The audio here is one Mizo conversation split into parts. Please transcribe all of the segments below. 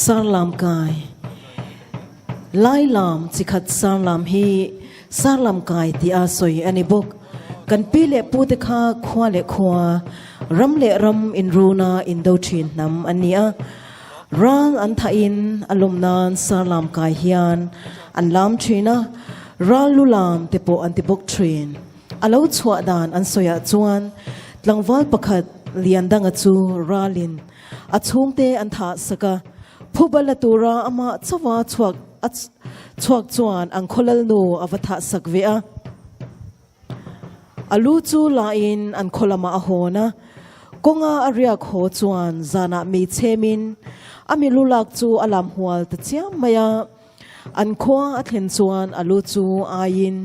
Sarlam kai Lai lam chi khat sarlam hi sarlam kai tia sawi a ni bawk. Kan pi leh pu te kha khua leh khua, ram leh ram inruna indo thin hnam an ni a. Ral an thahin a lawm nan sarlam kai hian an lam thin a, ral lu lam te pawh an ti bawk thin. A lo chhuah dan an sawiah chuan tlangval pakhat Liandanga chu ralin A chhungte an thah sak a, phuba la tura amah chauha chhuak a chhuak chuan an khawlal nu a va thah sak ve a. A lu chu lain an khaw lamah a hawn a, kawnga a riak haw chuan zanah mi chhemin a mi lu lak chu a lam hual ta chiam mai a. An khua a thlen chuan a lu chu aiin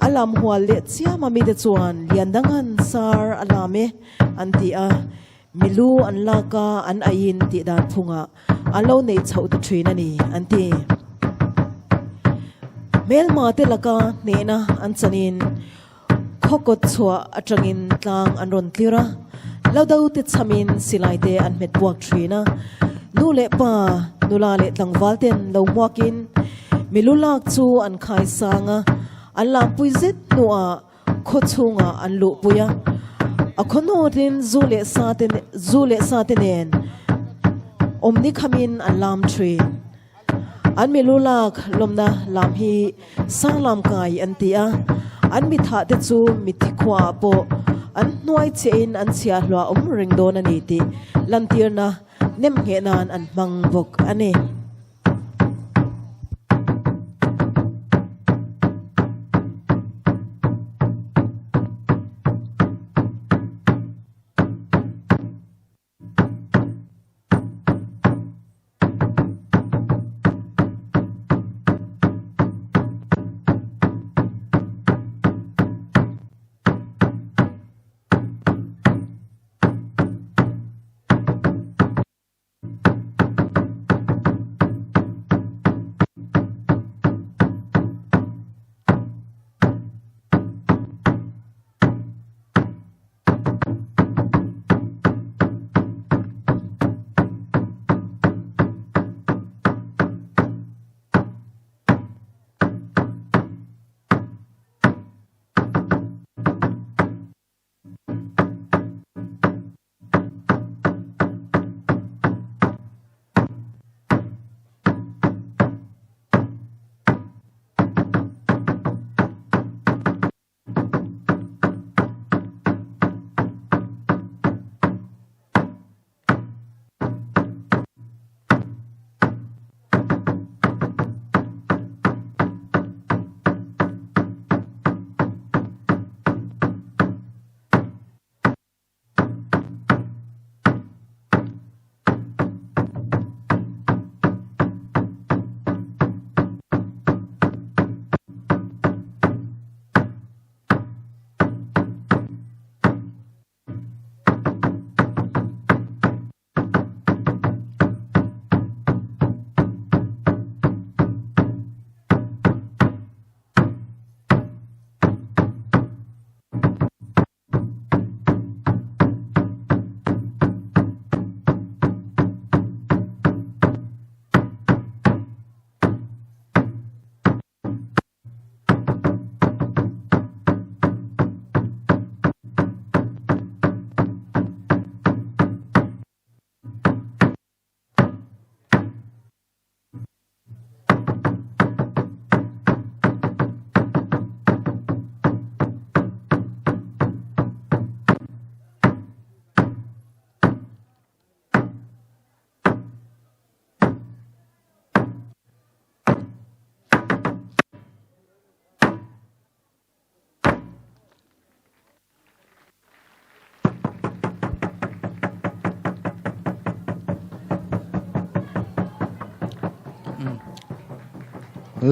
A lam hual leh chiam a mite chuan Liandangan sar a lam e an ti a, milu an lak a an aiin tih dan phungah an lo neih chhoh ta thin a ni an ti. Hmelma te laka hnehna an chanin khawkawt chhuah atangin tlang an rawn tlir a, lo do te chhamin silai te an hmet puak thin a, nu leh pa, nula leh tlangval ten lo hmuakin Milu lak chu an khai sang a, an lampui zet hnuah khaw chhungah an luhpui a. A khaw hnawtin zu leh sa te zu leh sa te nen awmni khamin an lam thin. An milu lak lawmna lam hi Sanglam kai an ti a, an mithah te chu mitthi khuaah pawh an hnuai chiahin an chhia hluah awm reng dawn a ni tih lantirna nemngheh nan an hmang bawk a ni.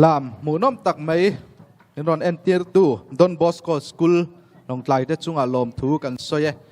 Lam hmuhnawm tak mai in rawn entirtu Don Bosco School Lawngtlai te chungah lawmthu kan sawi e.